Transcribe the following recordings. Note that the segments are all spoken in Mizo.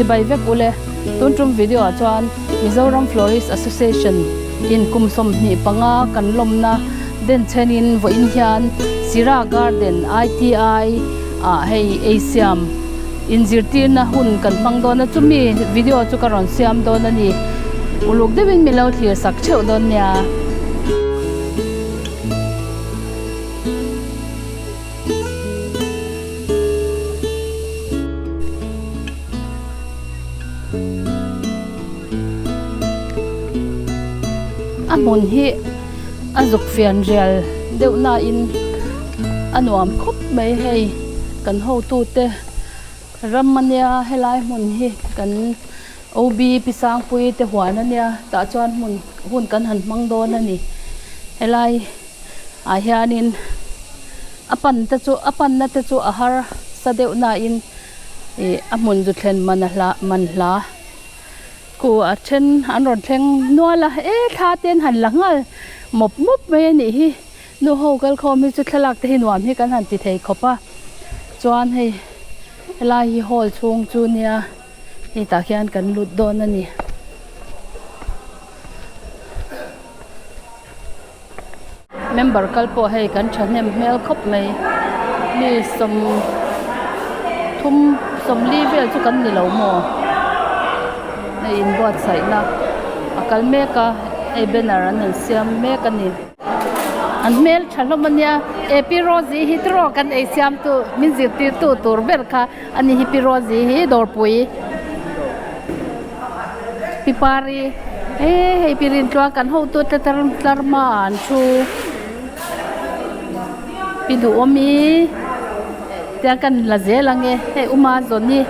Chibai vek ule. Tun tum video ah chuan Mizoram Florist Association in kum 25 kan lawmna denchhen in vawiin hian Sira Garden ITI ah hei eisiam inzirtirna hun kan hmang dawn a, chumi video chu ka rawn siam dawn a ni. Uluk deuhin min lo thlir sak theuh dawn nia. A hmun hi a zuk fian rial deuh nain a nuam khawp mai hei kan hotute ram ania helai hmun hi kan OB Pi Sangpui te huan ania tah chuan hmun hun kan han hmang dawn a ni helai ah hianin a pan te chu a panna te chu a har sa deuh nain ih a hmun zu thlen man a hla man hla khu a then an rawn thleng nual a e thla te an han la nghal mawp mawp mai a nih hi nu ho kal khawm hi chu thlalak te hi nuam hi kan han ti thei khawp a chuan hei helai hi hall chhung chu nia hei tah khian kan lut dawn a ni. Member kal pawh hei kan thahnem hmel khawp mai mi 30 40 vel chu kan ni lo maw hei inbuatsaihna a kal mek a hei banner an han siam mek a ni an hmel tha hlawm a nia e pi Rosie hi tiraw kan ei siam tu min zirtir tu tur ber kha a ni hi pi Rosie hi dawrpui. Pi Pari, He hei pi Rintluang kan hotu te tar tlar hma ah an thu. Pi Duhawmi tiang kan la zel ang e, hei Uma Zawni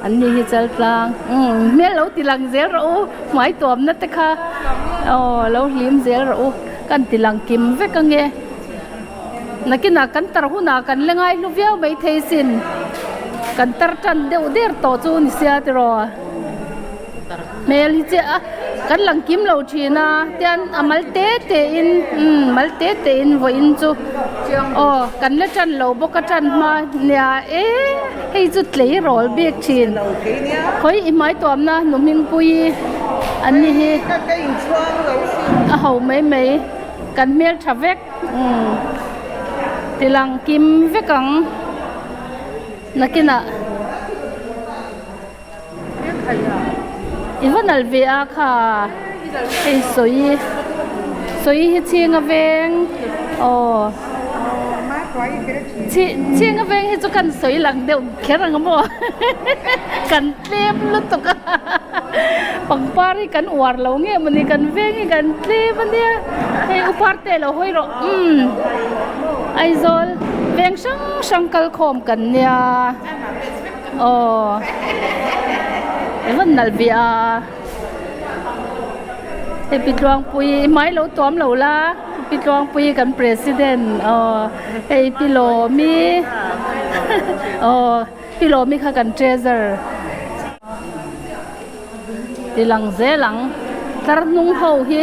an ni hi Chaltlang umm hmel lo ti lang zel rawh u hmai tuamna te kha aw lo hlim zel rawh u kan ti lang kim vek ang e. Nakinah kan tar hunah kan la ngai hlu viau mai thei sin. Kan tar tan deuh der tawh chu ni sia tiraw. Hmel hi chiah a kan lang kim lo thin a tian a mal te te in umm mal te te in vawiin chu aw kan la tan lo bawk a tan hma nia e hei chu tleirawl bik thin khawi i hmai tuamna nu hmingpui an ni hi a ho mai mai. Kan hmel tha vek umm tilang kim vek ang nakinah i va nalh ve a kha hei sawi sawi hi chhing a veng aw chhing a veng hi chu kan sawi lang deuh kher ang maw kan tlem lutuk a pangpar hi kan uar lo nge mawni kan veng hi kan tlem ania hei u parte lo hawi rawh umm Aizawl veng hrang hrang kal khawm kan nia aw engemaw nalh ve a hei pi Tluangpuii i hmai lo tuam lo la pi Tluangpuii kan president aw hei pi Lawmi aw. Pi Lawmi kha kan treasure ti lang zel ang. Tlar hnung ho hi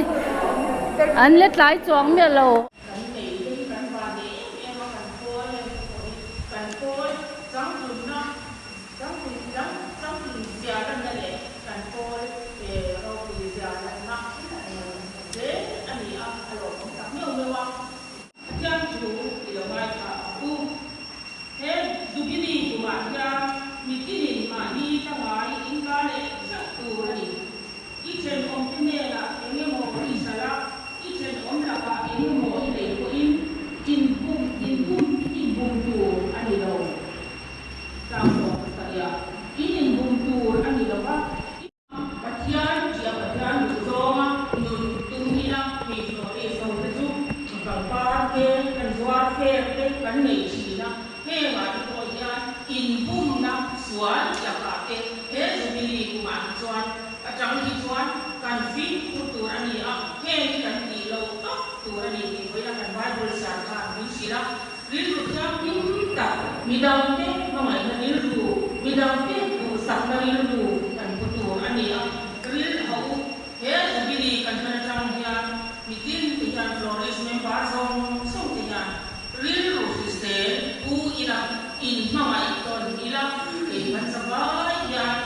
an la tlai chuang miah lo. Kan nei te hi kan van nei em em a, kan pawl hei te pawh hi kan pawl changtlunna changtlun chang changtlun zia lanna leh kan pawl ropui zia lanna hle a ni a, a lawmawm tak meuh meuh a. Pathian thu i lo ngaithla ang u. He Jubilee kumah hian mitinin mahni tlangai inka leh ṭeuh tur a ni. I ṭhenawmte hnenah eng emaw i hralh a, i ṭhenawm lakah eng emaw i lei pawhin inbum inbum inbum tur a ni lo. Tlangzawng pasarihah in inbum tur a ni lo va. Pathian tia Pathian duh zawnga nun tum ila hei Florist ho te chu pangpar te kan zuar fer te kan nei thin a, hengah te pawh hian inbumna sual lakah te he Jubilee kumah hi chuan atang hi chuan kan fimkhur tur a ni a, heng hi kan tih loh tawp tur a ni tih vawiin a kan Bible sar khan min hrilh a, rilru thianghlim tak, midangte hmangaihna rilru, midangte duhsakna rilru kan pu tur a ni a, ril ho u. He Jubilee kan hman atang hian mitin te hian Florist member zawng zawng te hian rilru hrisel pu ila, in hmangaih tawn ila, kei kan zavai hian.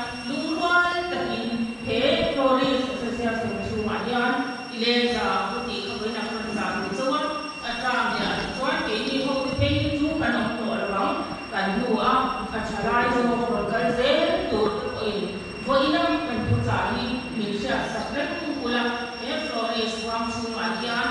Leza ka tih kha vawiin ah ka rawn zah duh chauh a, a term leh ah te chuan keini ho te phei hi chu kan awm tawh lo ang, kan hnu a a tha lai zawk rawn kal zel tur te pawhin vawiin a kan thu chah hi min hriat sak reng ula, he Flores huang chhungah hian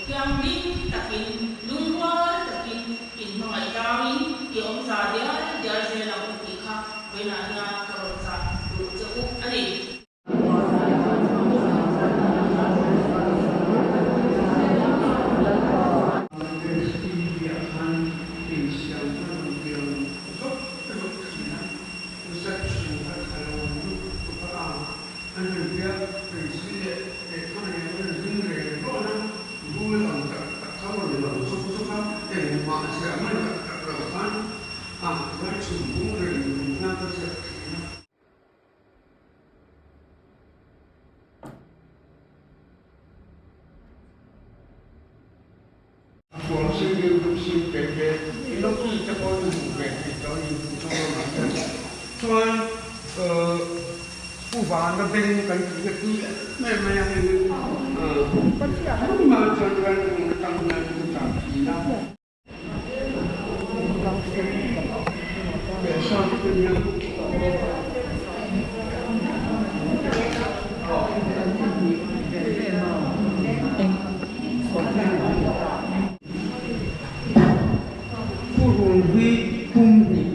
thianghlim takin lungrual takin inhmangaih tlangin i awm za dial dial zel ang u tih kha vawiin ah hian ka rawn chah duh che u a ni. STV-ah khan insiam kha rawn piang zawk zawk thin a, zat chhung kha tha lo lutuk a ang. An rawn piang pensil leh lehkha nen an rawn hlim reng rawn a, rul ang tak tak kha rawn lang zawk zawk a, engmah ziah hman tak tak lo khan a chuan chhum bung reng reng hian ka ziak thin a. Khuang sin deuh deuh sin pe te i lo tui te pawh i hmuh ve thei tawh a ni Mizoram ah hian chuan Pu Vana beng kan tih hi a tui em em mai a hei hi hmah chuan ran atang hian ka chah thin a. Purun hi pum hnih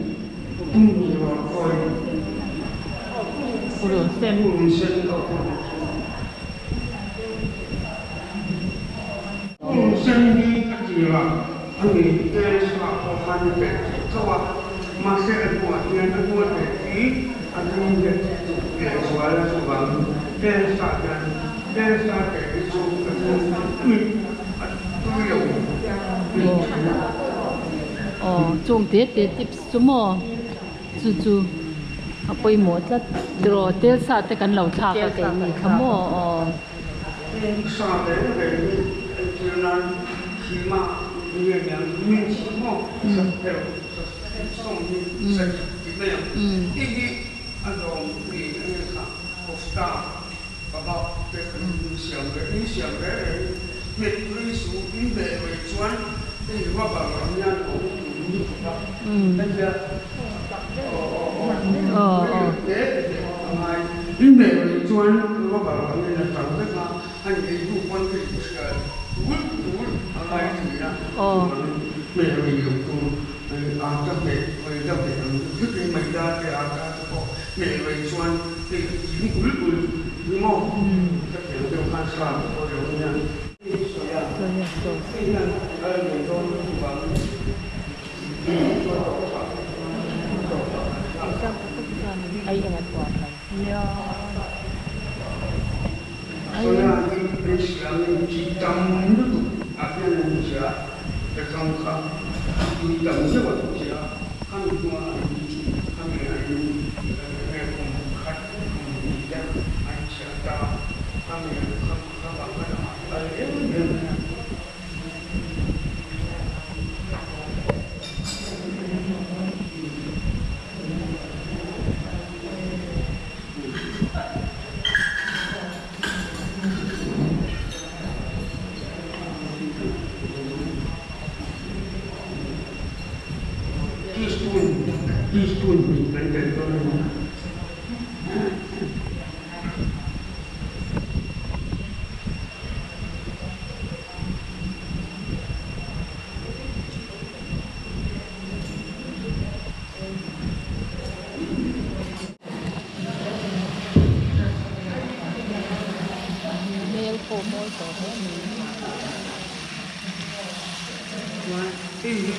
pum hnih rawn kawi Purun sen Purun sen aw purun sen. Purun sen hi a tirah a ni tel sa pawh khan a telh theih tho a, mahse a hnuah hian a hnua telh hi a tum leh duh lehzual a chuvangin tel sa hian tel sa telh hi chu a tum a tui lo bik thin a. Aw chung te te tips chu maw chu chu a pawimawh tlat tiraw tel sa te kan lo thlak a keini kha maw aw. Sa reng reng hi entir nan hima nge niang minch maw sa pheuh sa sawm hi sa dik ti mai ang tih hi a zawm ni a nge kha kofta kebab te kan insiam ve insiam reng reng hi hmet tui su in beh mai chuan hei rubber ang hian a awm tur lutuk a hetia aw aw aw te te a ngai in beh mai chuan rubber ang in a tang vek a an ei hnu pawn ka inhria tul tul a ngai thin a chuvangin hmeh rei lo tur ata hmeh maida hmeh ang vekin maida te ata te pawh hmeh rei chuan hei a tling ul ul ni maw ka tiang deuh khan sa te pawh lo nia hei soya hei hian a nei dawn chuvangin Soya hi an siamin chi tam lutuk ah hian an chia ka chang kha tui tam deuh an chia khami hnuah an khami an kum khat kum hnih te an chhiah ta khami an kha vang khan a kal em em mai a. Teaspoon teaspoon hnih kan telh dawn a ni. Hmel pawh mawi tawh hle mai. Chuan hei hi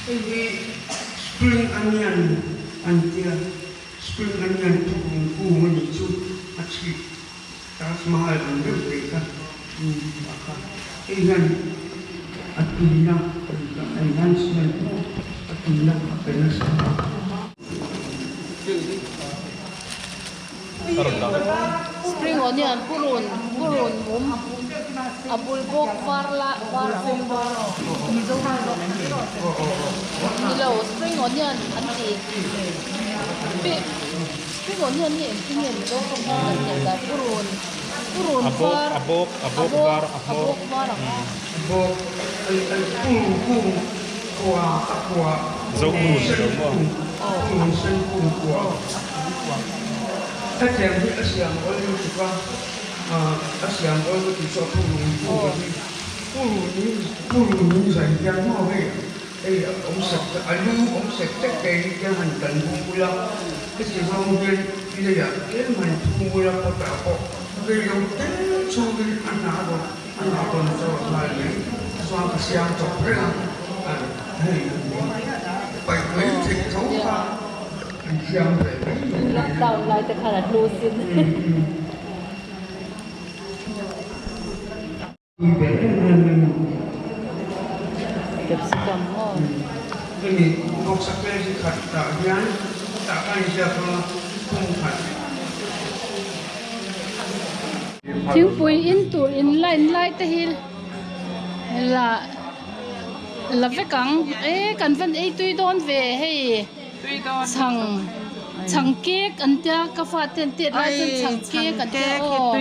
hei hi spring onion an tia spring onion thawkawm kung a nih chu a chhip Taj Mahal ang deuh te kha a kha hei hian a tuina enhancement pawh a tuina a pe nasa a. Spring onion purun purun mum a bul bawk var la var nilo spring onion an ti. Purun hian hi engtin nge Mizo tawng hian kan tih dan purun purun var A bawk a bawk var a hmawr a bawk var ang a. Bawk purun kung kua a kua Zo purun sen kung purun sen kung kua hetiang hi a siam awl lutuk a a siam awl lutuk chu a purun kung a hi purun purun in zai hian maw hei Hei a awm sek a lu awm sek sek te hi te han tan bung ula, heti zawng hian leiah tlem han thung ula kawtah pawh rei lo te chhungin a hna rawn a hna rawn chawr nghal mai chuan ka siam chawp reng a, hei paih mai theih tho kha an siam ve mai mai. Lockdown lai te khan a hlu sin. Capsicum maw? Hemi vawksa kg khat tah hian tah ka inziak a phung khat. Thingpui in tur in line lai te hi la la vek ang e kan van ei tui dawn ve hei. Chhang chhang cake an tia ka fate an tet lai chuan chhang cake an tia aw.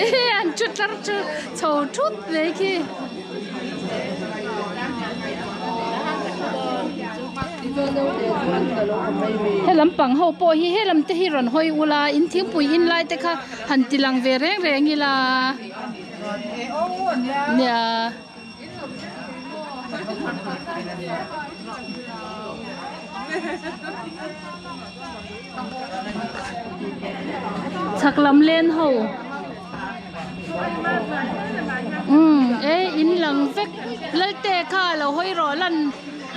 Ehe an thu tlar chu chho thut mai khi. He lampang ho pawh hi he lam te hi rawn hawi ula in thingpui in lai te kha han ti lang ve reng reng ila nia. Chhak lam len ho. Umm e in lang vek Lalte kha lo hawi rawh lan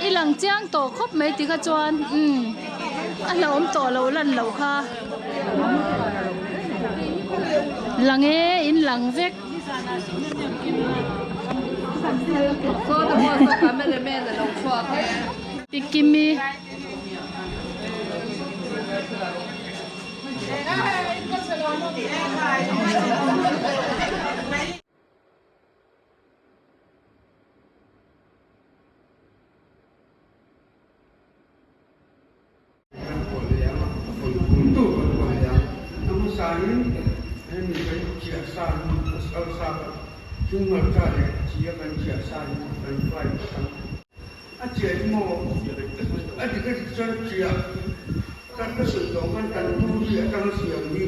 i lang chiang tawh khawp mai ti kha chuan umm a hlauhawm tawh lo lan loh kha lang e in lang vek. Pikimi. A chiah hi maw? A dik a dik chuan chiah kan ka sawi tawh khan tandoori atanga siam hi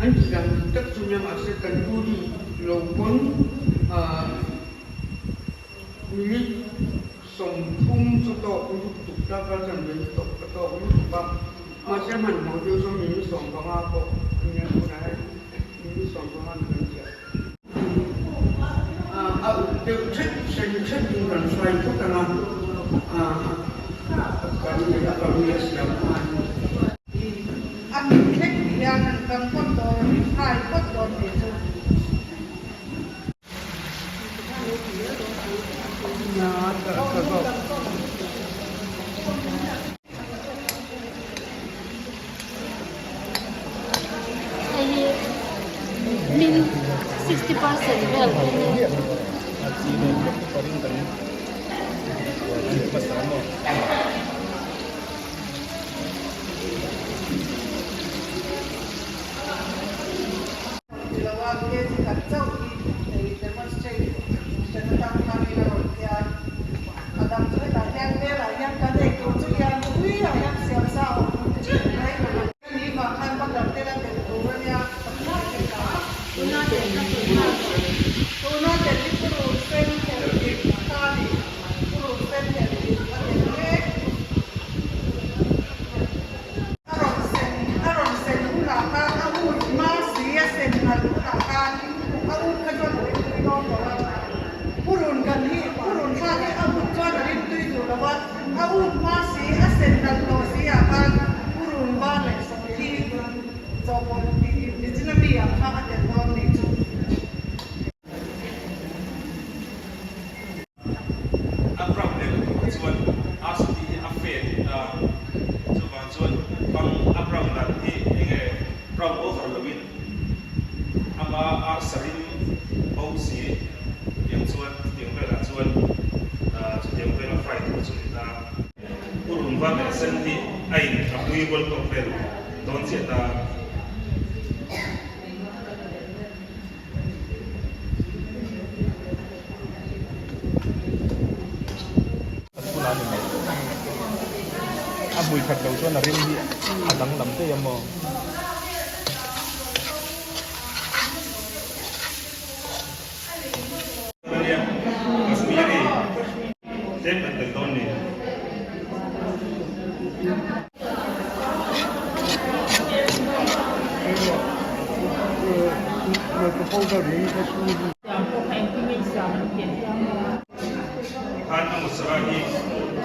an ti dan dik tak chu nia mahse tandoori lo pawn minute 30 chu tawk lutuk ta ka chanve chu tawk ka tawk lutuk a mahse hmanhmawh deuh chuan minute 15 pawh a nia tunah hian minute 15 ni kan chiah. A uk deuh ṭhet sen ṭhet in kan hrai phawt ang a, kan leh a ka ri a siam nghal. A mit thleng ti hian an kan phawt dawn, hrai phawt dawn tih chu. Hei hi min 60% vel te hi. A rawn sen a rawn sen hunah khan a ut hma si a sen nalh hunah khan a ut kha chuan a ring tui dawn lo a, purun kan hi. var leh a sen hi a in a pui rual tawk vel dawn chiah ta. A chhun a ni mai. A hmui khat lo chuan a rim hi a danglam daih a maw? Kashmiri tlem kan tel dawn ni. Khan a masala hi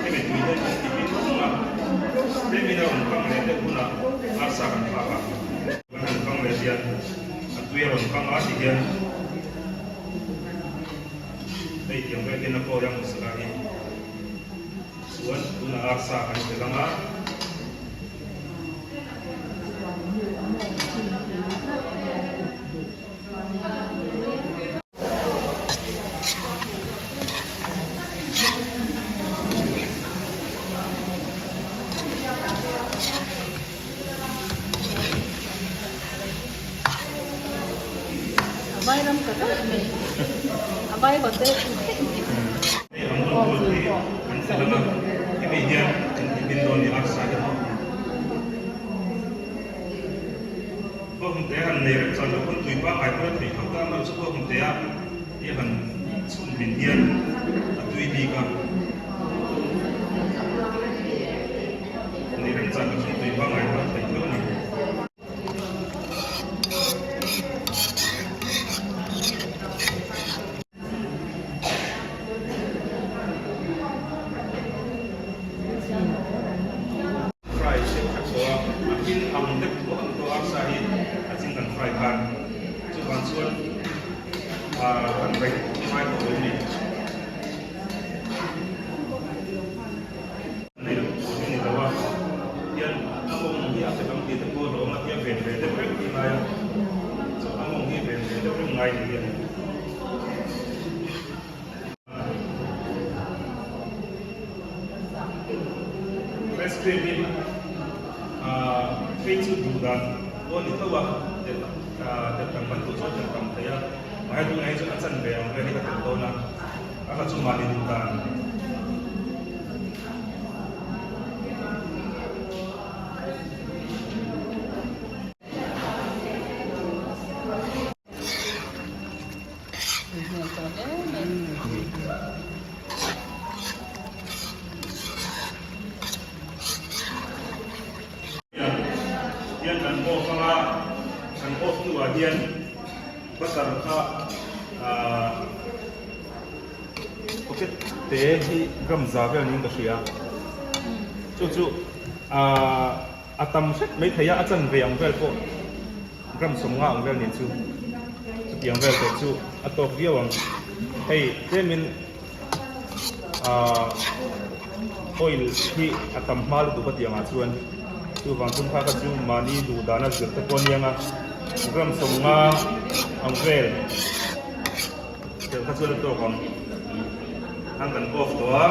hemi tui hian kan ti bik ang a, tlemin a rawn kang leh deuh hunah arsa kan thlak a, kan han kang leh hian a tui a rawn kang a ti hian hei tiang vel hian a kawi a masala hi chuan tunah arsa kan telh ang a. A vai ram ta daih mai a vai hotel ang daih mai. Hei ang rawn gold hi an fel ang a, hemi hian kan ti bin dawn ni arsa hi. Bawngte han nei reng chuan lo pawn tui pangngai pawh a thei tho ta amaherawhchu chu bawngtea hi han chhun min hian a tui bik a. Nei reng chuan lo chuan tui pangngai pawh a thei tho a ni. Fry siam khat tawh a, a pin ang deuh tawh ang tawh arsa hi a ching kan fry khan chuvang chuan ah kan rei ngai tawh lo a ni. Nei lo tur hi a ni lo a, hian a mawng hi a fek ang tih te pawh a lawm a, hian ven ve deuh reng tih ngai a, chu a mawng hi ven ve deuh reng ngai ni hian. Fresh cream hi ah phei chu duh dan pawh a ni tho a, telh ah telh tam kan duh chuan telh tam thei a, mahse tunah hi chuan a chanve ang vel hi ka telh dawn a, a kha chu mahni duh dan. Hian kan off anga kan off hnuah hian butter kha ahh pocket te hi gram za vel niin ka hria chu chu ahh a tam hret mai thei a a chanve ang vel pawh Gram sawmnga ang vel nih chu chutiang vel tawh chu a tawk viau ang. Hei tlemin ahh oil hi a tam hma lutuk a tiangah chuan chuvang chung kha kha chu mahni duh dana zir te pawh a niang a, gram sawmnga ang vel tel kha chuan a tawk ang. An kan off tawh a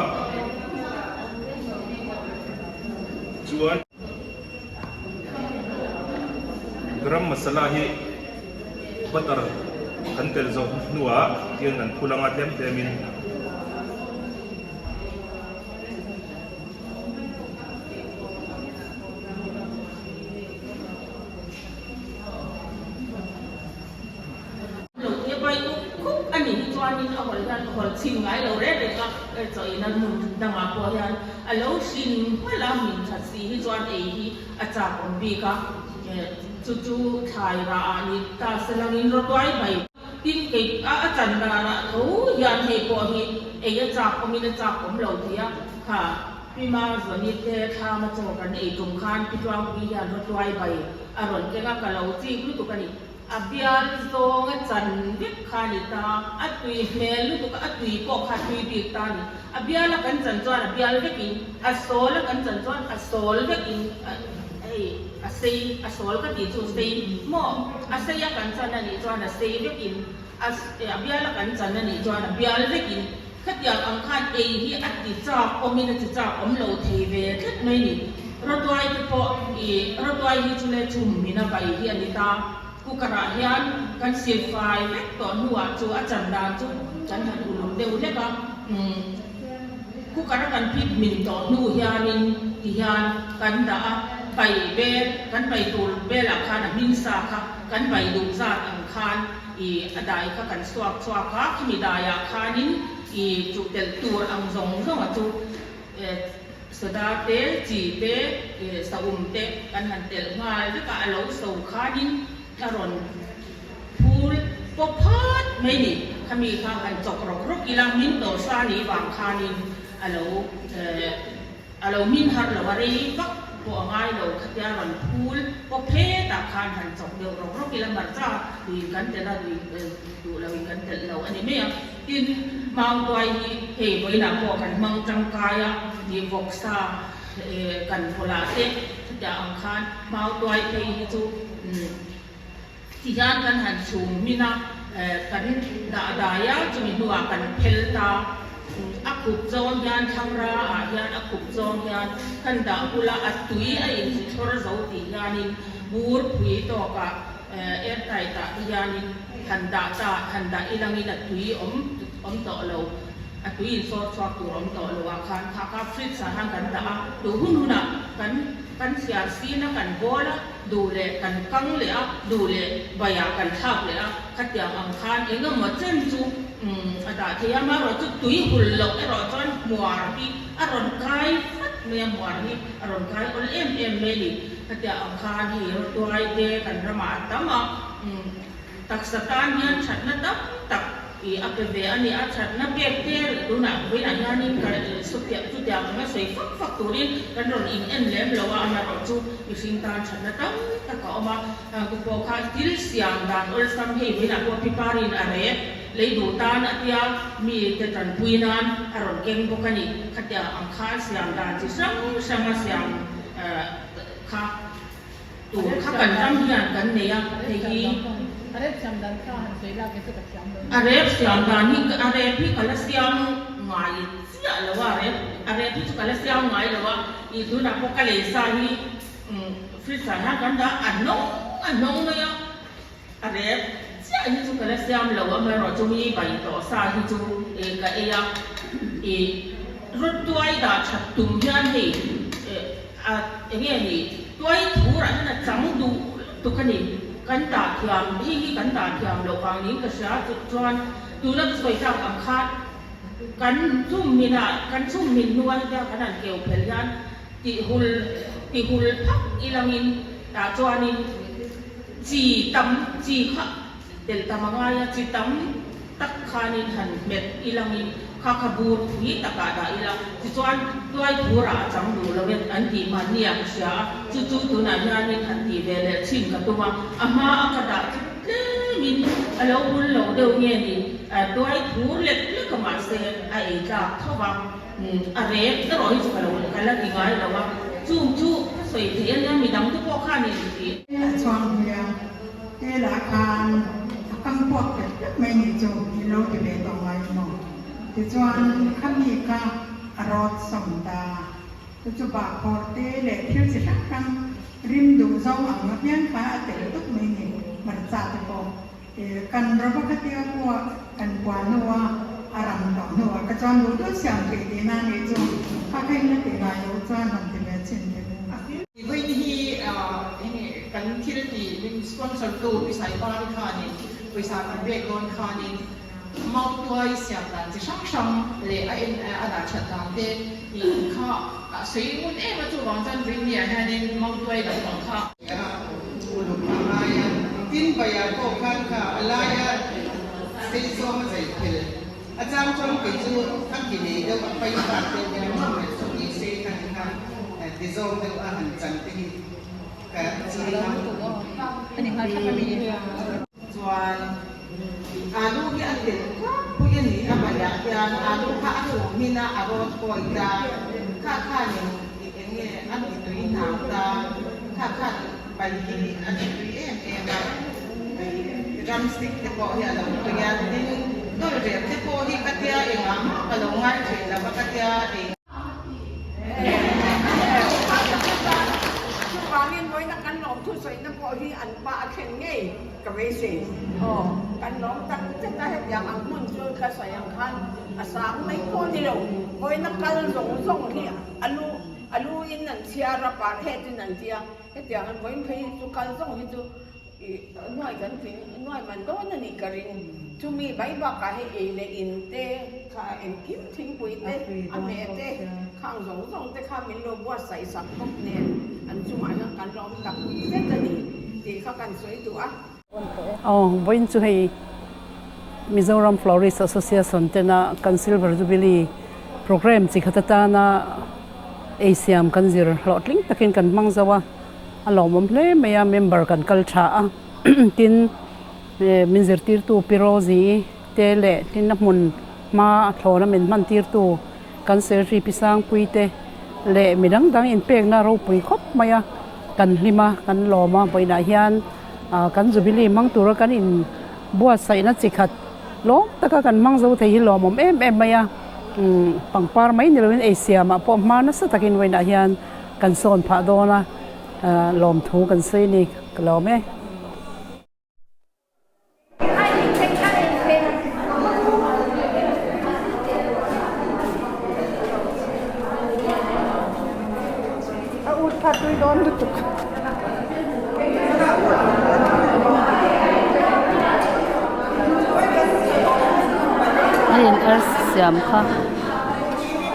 chuan. Garam masala hi butter kan telh zawh hnuah tiang kan phul anga tlem tlem in Lo te pai khup khup a nih hi chuanin a hawl hian ka hawl chhin ngai lo reng reng a, chaw ina hmun dangah pawh hian a lo hrin hmalh a, min that si hi chuan ei hi a chak awm bik a, chu chu thlai rah ah ni ta se langin rawtuai mai. Tin kei a a chan danah tho hian hei pawh hi ei a chak awmin a chak awm lo thei a, kha Pima Zuani te thlama chaw kan ei tum khan Pi Tluangpui hian rawtuai bai a rawn keng a, ka lo chik lutuk a ni. A bial zawng a chan vek kha a ni ta, a tui hmel lutuk a, a tui pawh kha a tui bik ta a ni. A bial a kan chan chuan a bial vekin, a sawl a kan chan chuan a sawl vekin, hei a sei, a sawl ka tih chu sei maw, a sei a kan chan a nih chuan a sei vekin, a bial a kan chan a nih chuan a bial vekin. Khatiang ang khan ei hi a ti chak awmin a ti chak awm lo thei ve tlat mai ni. Rawtuai te pawh ih rawtuai hi chu le chhum min a vai hi a ni ta. Cooker ah hian kan silfai vek tawh hnuah chu a chan dan chu kan han uluk deuh hlek a. Umm cooker a kan phit min tawh hnu hianin ti hian kan dah a, bai bel kan bai tur belah khan a hming sa kha kan bai duh zat ang khan I a dai kha kan suak chhuak a, khimi daiah khanin i chuh telh tur ang zawng zawnga chu soda te, chi te, saum te kan han telh nghal vek a, a lo so khanin a rawn phul pawp phat mai ni. Khami kha han chawk rawk rawk ila, min tawh sa ni vang khanin a lo. A lo min harh lo a rei vak pawh a ngai lo, khatia rawn phul pawp hetah khan han chawk deuh rawk rawk ila hmarcha duin kan telh a, duin duh loin kan telh lo a ni mai a. Tin, Mautuai hi hei vawiinah pawh kan hmang tangkai a, ih vawksa kan pawlah te khatia ang khan Mautuai phei hi chu Tihian kan han chhum hmin a, kan dah dai a, chumi hnuah kan phel ta. A khup zawng hian thlangra ah hian a khup zawng hian kan dah bul a, a tui a inchi thlawr zo tih hianin bur phui tawkah air tight ah te hianin han dah ta, han dah ilangin a tui awm awm tawh lo, a tui insawr chhuak tur awm tawh lo ah khan kha kha fridge ah khan kan dah a, duh hun hunah kan kan chhiar sin a, kan bawl a. Duh leh kan kang leh a, duh leh baiah kan thlak leh a, khatiang ang khan eng emaw chen chu a dah thei a, amaherawh chu tui hul loh erawh chuan hmuar hi a rawn kai vat mai a, hmuar hi a rawn kai awl em em mai a ni. Khatiang ang khan hei rawtuai te kan ramah a tam a, Taksa tan hian thatna tam tak i a pe ve a ni. A thatna pek te tunah vawiinah hianin ka sawtiah chutiang anga sawi fak fak turin kan rawn in en lem lo a, amaherawh chu mihring tan thatna tam tak a awm a. Hengte pawh kha thil siam dan awlsam hei vawiinah pawh piparin a rek lei duh tan a tia mi te tanpui nan a rawn keng bawk a ni. Khatiang ang khan siam dan chi hrang hrang a siam kha. Tur kha kan ram hian kan nei a, hei hi. A rep siam dan kha han sawi lak e chu ka thiam lo. A rep siam dan hi, a rep hi ka la siam ngai chiah lo a, rep a rep hi chu ka la siam ngai lo a, ih tunah pawh ka lei sa hi fridge ah hian kan dah a hnawng a hnawng mai a, a rep chiah hi chu ka la siam lo amaherawh chu mi bai tawh sa hi chu ka ei a, ih rawtuai dah that tum hian hei A enge ni? Tuai thur ah hian a chang duh lutuk a ni. Kan dah thiam, hei hi kan dah thiam loh vang niin ka hria a, chuan tuna ka sawi tlak ang khan kan chhum min ah, kan chhum min hnuai te a kan han keu phel hian tihul tihul phak ilangin tah chuanin chi tam chi kha Telh tam a ngai a, chi tam tak khanin han hmet ilangin kha kha bur phui takah dah ila, tichuan tuai phurah a chang duh lo e an tih mahni ah ka hria a, chu chu tunah hianin han tih ve leh chhin ka tum a, a hma a ka dah chu tlemin a lo bul lo deuh nge ni, tuai phur lek lek a mahse a ei tlak tho va, a rek erawh hi chu ka lo ka la ti ngai lo a, chung chu ka sawi thei ania midang te pawh khanin tih. A chhuang hmel Helah khan a kam puak pet pet mai nih chu i lo ti ve tawh ngai maw? Tichuan khami kha a rawt sawm ta. Chu chu bahkhawr te leh thil chi hrang hrang rim duh zawng ang apiang kha a tel tawp mai ni, hmarcha te pawh. Kan rava khatia pawh kan kua hnua a ram tawh hnuah ka chuan duh duh siam theih tihna nih chu kha kha in la ti ngai loh chuan rawn ti ve chhin teh u. Vawiin hi enge kan thil ti min sponsor tu Pi Saipari khanin pawisa kan pek dawn khanin Mautuai siam dan chi hrang hrang leh a en a dah that dan te kha sawi ngun em a chuvang chuan vawiin ni ah hianin Mautuai lampang kha Uluk a ngai a, tin Bayar pawh khan kha a laia sei zawng a zai phel. A chang chuan kei chu a ki nei deuh a pai zat deuh hian maw mai chu ni se khan kha ti zawng deuh a han chan te hi ka ching a. Chuan alu hi a tel tlangpui a ni a baiah hian alu kha a chhum hmin a a rawt kawi ta kha khanin eng nge a ti tui hnau ta kha khan bai hi a ti tui em em a drumstick te pawh hi a lo tui a tin. Dawlrel te pawh hi ka tia engah mah ka lo ngai thin lo va ka tia eng. Chuvangin vawiina kan lawm thusawina pawh hi an pa a thlen ngei ka beisei. Aw, kan lawm tak zet a, hetiang ang hmun chu ka sawi ang khan a sang mai pawh ni lo. Vawiina kal zawng zawng hi a lu a lu in an chhiar a, par het in an tia. Hetiang an vawiin phei hi chu kal zawng hi chu ih nuai kan tling nuai man dawn a nih ka ring. Chumi mai bakah hei ei leh in te kha engkim thingpui te a hmeh te khang zawng zawng te kha min lo buatsaih sak bawk nen an chungah hian kan lawm tak zet a ni tih kha kan sawi duh a. Aw, vawiin chu hei Mizoram Florist Association tena kan Silver Jubilee programme chi khat atana ei siam kan zir hlawhtling takin kan hmang zo a, a lawmawm hle mai a, member kan kal tha a, tin min zirtirtu Pi Rosie te leh tin a hmun hma a thlawna min hman tirtu kan Secretary Pi Sangpui te leh mi dang dang inpekna ropui khawp mai a, kan hlim a, kan lawm a, vawiinah hian kan Jubilee hmang tura kan in buatsaihna chi khat lawm taka kan hmang zo thei hi lawmawm em em mai a, pangpar mai ni loin ei siamah pawh hma nasa takin vawiinah hian kan sawn phah dawn a, lawmthu kan sawi a ni, ka lawm e. Hei an arsi siam kha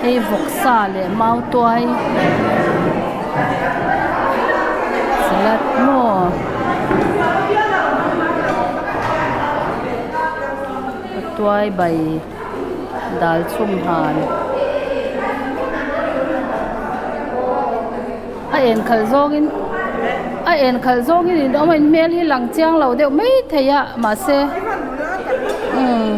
hei vawksa leh mautuai salad maw. Tuai bai dal chhum han a en khalh zawngin a en khalh zawngin in awm a in hmel hi lang chiang lo deuh mai thei a mahse umm.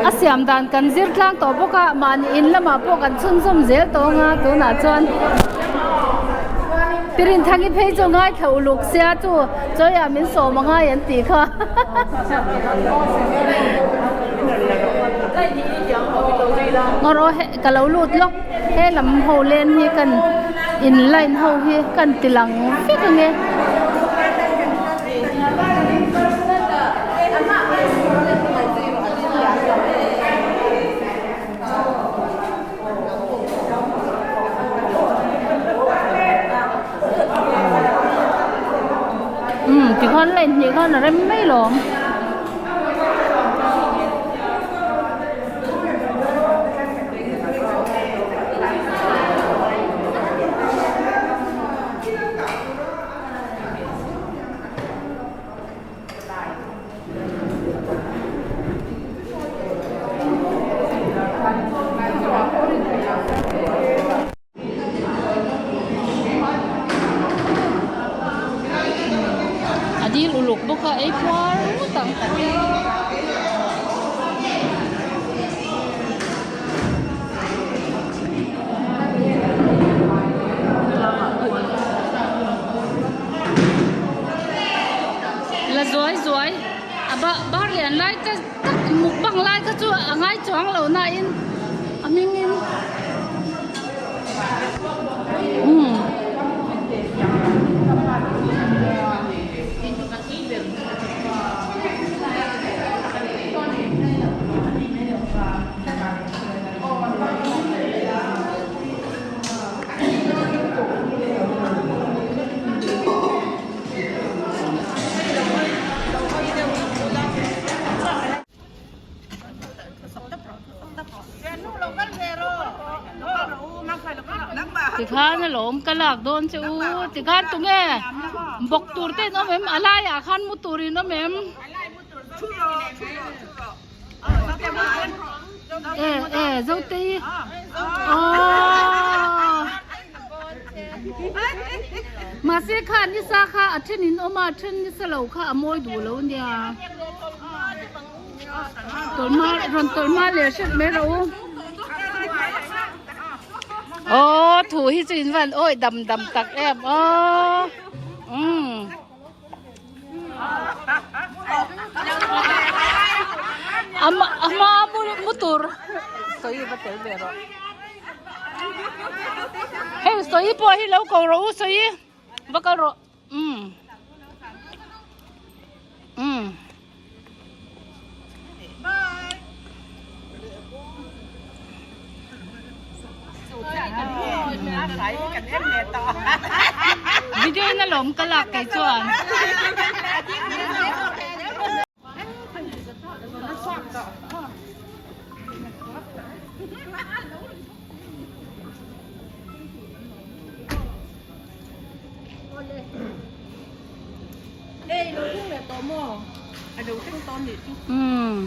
A siam dan kan zir tlang tawh bawk a mahni in lamah pawh kan chhunzawm zel tawh ang a tunah chuan Pirinthang-i phei chu ngaithla uluk sia chu chawiah min sawm a ngai an tih kha. Ngaw he ka lo lut lawk he lam ho len hi kan in line ho hi kan ti lang vek ang e. Umm tikhan line hnih khan a rem mai lawm. A dil uluk bawk a ei puar ngawt ang. La zuai zuai a ba bar lian lai ka tak mukbang lai kha chu a ngai chuang lo na in a hming in umm. Tikhan alawm ka lak dawn che u tikhan tunge bawk tur te in awm em a laiah khan mu tur in awm em e e zotei aww mahse kha nisa kha a then in awm a a then nisa lo kha a mawi duh lo nia. Tawlhma rawn tawlhma leh hret mai rawh u. Aw thu hi chu in van awi dam dam tak em aw. Umm. A hma mu tur sawi va tel ve rawh. Hei sawi pawh hi lo ko rawh u sawi va kal rawh. Umm. Umm. Video in alawm ka lak kei chuan. Umm.